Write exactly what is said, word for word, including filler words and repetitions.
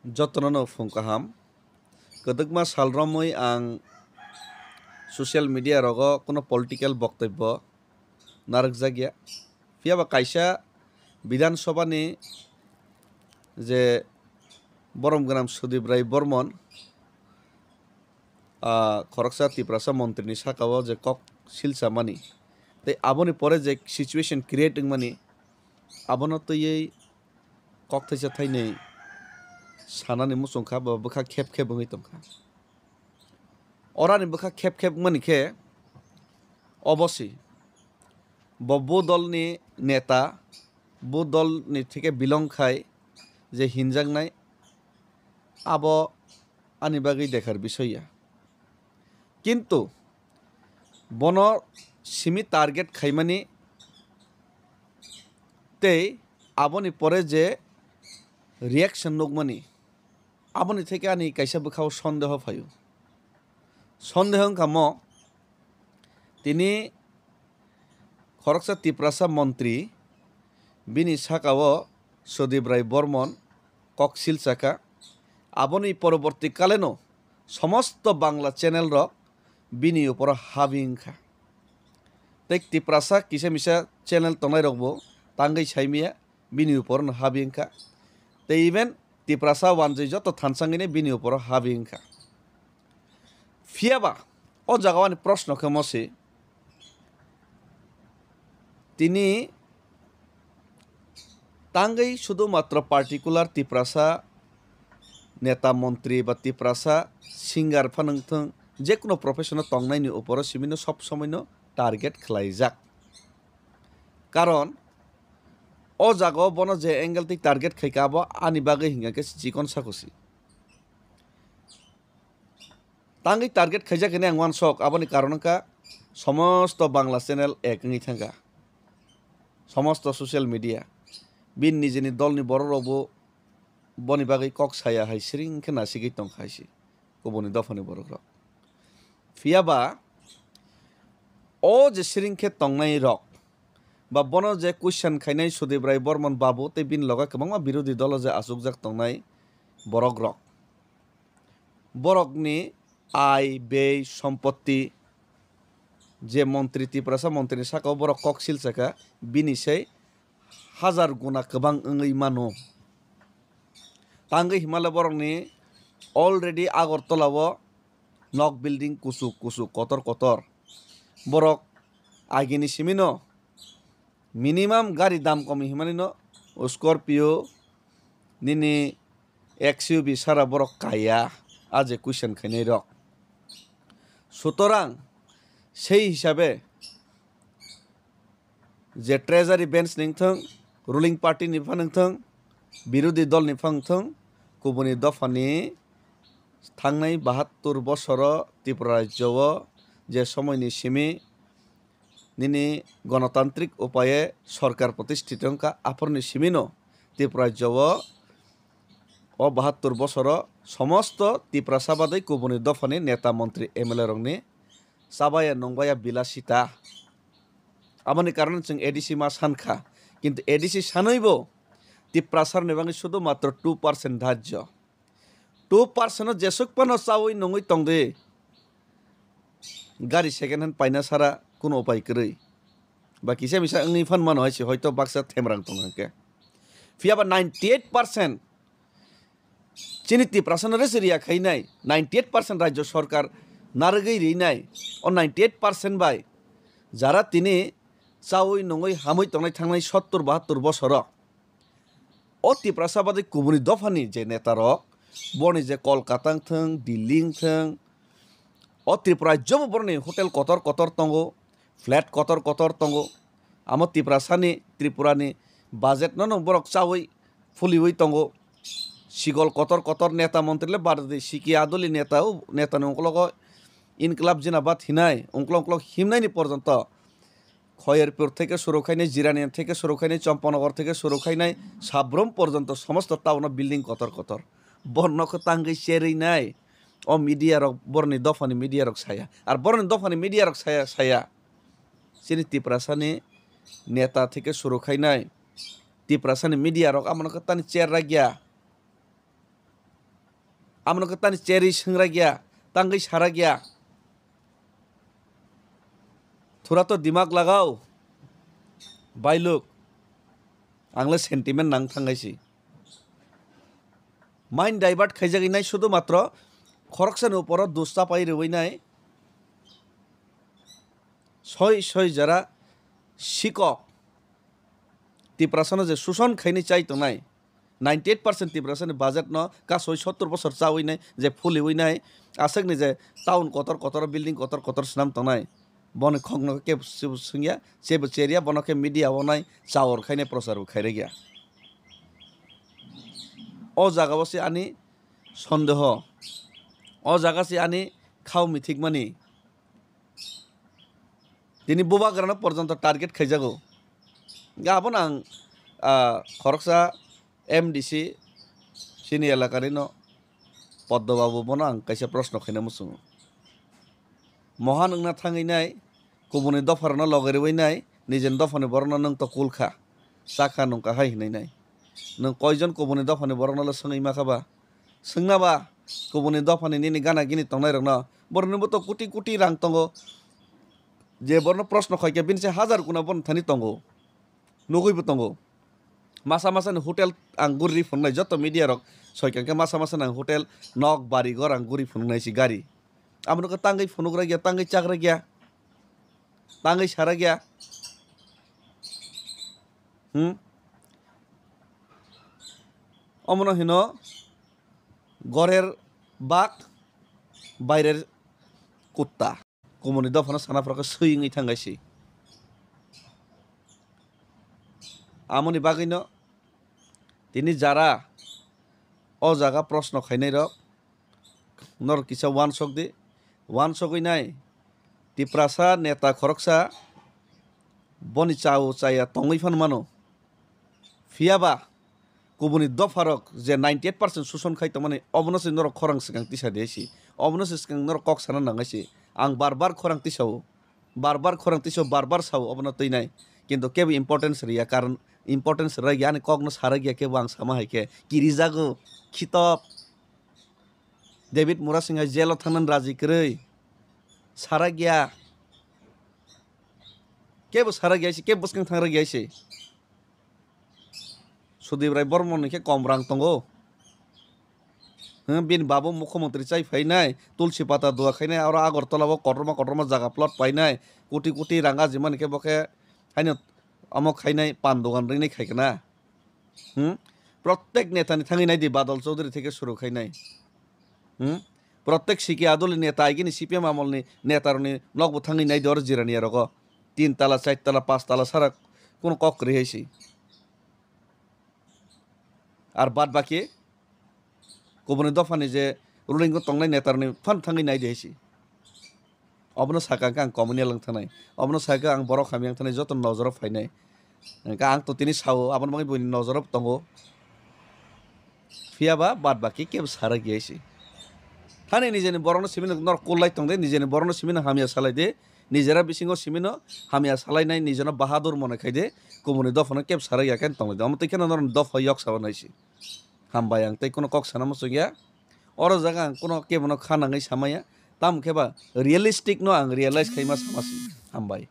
Jotono no phung kaham. Kwdwkma sal romwi ang social media rogo kuno political boktobbo narwkjakya. Phiyaba kaisa Bidhan Sabha ni je borom gwnang Sudip Rai Bormon, ah, khoroksa Tiprasa montri ni saka o je kok silsa mani, tei aboni pore je situation create wngmani, abono twiwi kok thaisa thainwi sanani muchung kha, ba bwkha khep khep wngwi tong kha. Orani bwkha khep khep wngmani khe obo se, bo bu dolni neta, bu dolni theke belong khai je hinjaknai, abo ani bagwi dekhar bisoy ya. Kintu bono simi target khaimani tei aboni pore je reaction nukmani, aboni theke ani kaisa bwkhao sondeho phaio. Sondeho wngkha mo, tini khoroksa Tiprasa montri, bini saka o Sudip Rai Bormon kok silsa kha. Aboni poroborti kaleno somosto Bangla channel rok bini uporo habi wngkha. Tei Tiprasa kisa misa channel tongnai rokbo tangwi saimaya bini uporo no habi wngkha. Tei even Tiprasa wanjwi joto thansangwini bini uporo habi wngkha. Phiyaba o jaga o ani proshno khe mo se, tini tangwi sudhumatro particular Tiprasa neta montri ba Tiprasa singer phano wngthung, jekunu profession o tongnaini uporo simino sob somoino target khlaijak. Karon o jaga o bono je angle twi target khaikha, abo ani bagwi hinkha khe chikon sakosi. Tangwi target khaijak hinwi ang uansuk, aboni karon wngkha somosto Bangla channel ek wngwi thangkha, somosto social media. Bini nijini dolni borok rokbo boni bagwi kok saya hai siring khe nasigwi tongkha hai se kubuni dophani borok rok. Phiyaba o je siring khe tongnai rok ba bono je question khainai Sudip Rai Bormon babu tei bini loge kwbangma birodhi dolo je achukjak tongnai borok rok, borokni ai, bei, sompotti, je montri, Tiprasa montri ni saka o borok kok silsa kha, bini se hajar guna kwbang wngwi mano. Tangwi himale borokni already Agartala o nok building kuchuk kuchuk kotor kotor. Borok agini simino minimum gari dam kom himani no Scorpio, nini X U V sara borok kaya, a je question khainai rok. Sutorang sei hisabe je treasury bench ni wngthung, ruling party ni phan wngthung, birodhi dol ni phan wngthung, kubuni dophani thangnai bahattur bosoro Tripura rajyo o je somoini simi nini gonotantrik upaye sorkar protishthito wngkha, aphuruni simino Tripura rajyo o, o bahattur bosoro somosto Tiprasa badai kubuni dophani neta, montri, M L A rokni chabaya nungbaya bilasita. Aboni karon chwng A D C ma sankha, kintu A D C sanwibo Tiprasa rokni bagwi sudhu matro two percent dhajyo. Two percent no jesuk phano chaui nungui tongdi. Gari second hand paina sara kuno upai kwrwi. Ba kisa misa wngwi phan mano hai se, hoito baksa themrang tongo hwnkhe. Phiyaba ninety eight percent chini Tiprasa no resi riya khainai, ninety eight percent rajyo sorkar narwgwi rinai, o ninety eight percent bai jara tini chaui nungui hamui tongnai thangnai sottur bahattur bosoro. O Tiprasa badai kubuni dophani je neta rok, boni je Kolkata wngthung, Delhi wngthung, o Tripura jobo boroni hotel kotor kotor tongo, flat kotor kotor tongo. Amo Tiprasani, Tripurani budget no no borok chaui phuliui tongo. Sigol kotor kotor neta montri le badadi, siki adoli neta, o neta ni ungkologo Inklab Jinabad hinai ungkolog ungkolog himnai ni porjonto Khoyerpur theke suru khainai, Jiranian theke suru khainai, Champanagar theke suru khainai, Sabrum porjonto somosto town o building kotor kotor. Borno khe tangwi cherwi nai. O media rok, boroni dophani media rok saya. Ar boroni dophani media rok saya, saya. Chini Tiprasani neta theke suru khainai, Tiprasani media rok amano khe tani cher ragya. Amno khe tani cherwi swngra gya, tangwi sara gya. Thura to dimak lagao, bailuk, ang le sentiment nang thangai si. Mind divert khaijagwi nai, sudu matro khoroksani uporo dus chapai rwui nai. Soi soi jara sikok Tiprasano je suson khaini chai tongnai, ninety eight percent Tiprasani budget no kasoi sottor bosor chawi nai, je phuli wi nai, aswk ni je town kotor kotor, building kotor kotor swnam tongnai, boni khok no kebo swngya, sebo cherya, bono khe media o nai chawor khainai, prochar bo khairwkya. O jaga o se ani sondeho, o jaga se ani khao mithikmani. Tini bubagrano porjonto target khaijago. Hingkhe abono ang, ah, khoroksa M D C chini elakani no Poddo Babu bono ang kaisa proshno khaina muchungo. Mohan wngna thangwi nai, kubuni dopharokno logai rwui nai, nijeni dophani borokno nwng to kul kha, cha kha, nung kha hai hinwi nai. Nwng koijon kubuni dophani borokno le swngwi ma kha ba? Swngna ba, kubuni dophani nini gana gini tongnairokno. Boroknibo to koti koti rang tongo. Je borokno proshno khaikhe bini se hajar guna bono thani tongo. Nugui bo tongo. Masa masa ni hotel ang guri ri phunuknai, joto media rok soi kha khe masa masa ni ang hotel, nok, bari, ghor ang guri phunuknai si gari. Abono khe tangwi phunukra gya, tangwi chakra gya, tangwi sara gya. Hmm? Omono hino gorer bak, bairer kutta. Kubuni dophano sana phwrwkhe swi wngwi thangkha se. Amoni bagwino tini jara o jaga proshno khainai rok, norok kisa uansuk di, uansugwi nai. Tiprasa neta khoroksa boni chao chaya tongwi phano mano. Phiya ba kubuni dopharok je ninety eight percent suson khai tongmani, obono se norok khorang swkang tisa di hai se. Obono se swkang norok kok sana nang hai se. Ang bar bar khorang tisao, bar bar khorang tisao, bar bar sao, obono twi nai. Kintu kebo importance rwya, karon importance rwya, ani kokno sa rwya, kebo ang sama hai khe kirijago, khitop. David Murasing hai jail o thangnani raji kwrwi. Sarakya. Kebo sarakya se, kebo bwskang thangrwkya se. Sudip Rai Bormon ni khe kom rang tongo. Hwng, bini babo mukhyamantri chai phainai, tulsi pata dua khainai, aro Agartala o kotorma kotorma jaga plot painai, koti koti rang ajimani khe bo khe haino omo khainai, pan dogan rinai khai kana. Hmm? Prottek neta ni thangwi nai di, Badal Chaudhary theke suru khai nai. Hmm? Prottek C K Adul ni neta, aigini C P M amol ni neta rok ni nok bo thangwi nai di, oro Jirania rogo. Tin tala, char tala, panch tala sara kuno kok kwrwi hai se. Ar bad baki kubuni dopha ni je ruling o tongnai neta rok ni phan thangwi nai di hai se. Obono saka hwnkhe ang komuni lang thanai. Obono saka ang borok hamya wng thanai, joto nojoro phainai. Hwnkhe ang to tini sao, aboni bagwi buini nojoro tongo. Phiya ba bad baki kebo sarak ya se. Thani nijeni borokno simi no norok kul lai tong de, nijeni borokno simi no hamya salai de, nijera bisingo simi no hamya salai nai, nijeno bahadur mone khai de, kubuni dophano kebo sarak ya khe tong lai de. Omo twi kheno norok dopha yok sabo nai se. Hambai, ang tei kuno kok sana muchung ya. Oro jaga ang kuno kebono kha nangwi samaya. Tamo khe ba realistic no ang realize khaima sama si. Hambai.